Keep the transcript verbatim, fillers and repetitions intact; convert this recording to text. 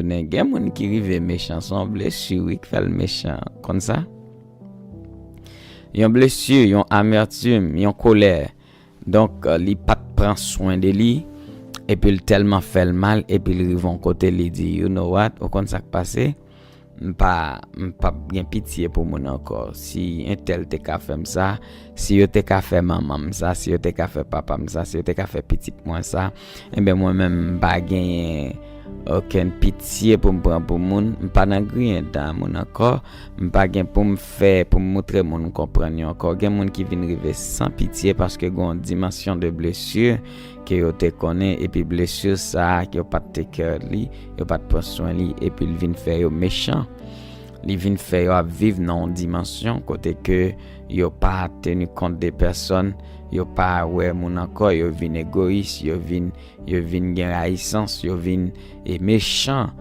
Men gen moun ki rive mechan, se yon blesi wi k fè l mechan. Konn sa? Yon blesi, yon amètim, yon kolè. Donk, li pa t pran swen de li, epi l tèlman fè l mal, epi l rive yon kote, li di, "You know what? Ou konn sa k pase? M pa, m p ap gen pitye pou moun ankò. Si entèl te ka fè m sa, si yo te ka fè manman m sa, si yo te ka fè papa m sa, si yo te ka fè pitit mwen sa, enben, mwen menm, m pa genyen okenn pitye pou m pran pou moun. M pa nan griyen dan moun ankò. M pa gen pou m fè, pou m moutre moun m konprann yo ankò." Gen moun ki vin rive san pitye paske gen yon dimansyon de blesi ke yo te konnen, epi blesi sa a, yo pa t take care li, yo pa t pran swen li, epi l vin fè yo mechan. Li vin fè yo ap viv nan yon dimansyon kote ke yo pa teni kont de pèsòn, yo pa wè moun ankò, yo vin egoyis, yo vin, yo vin gen rayisans, yo vin e mechan.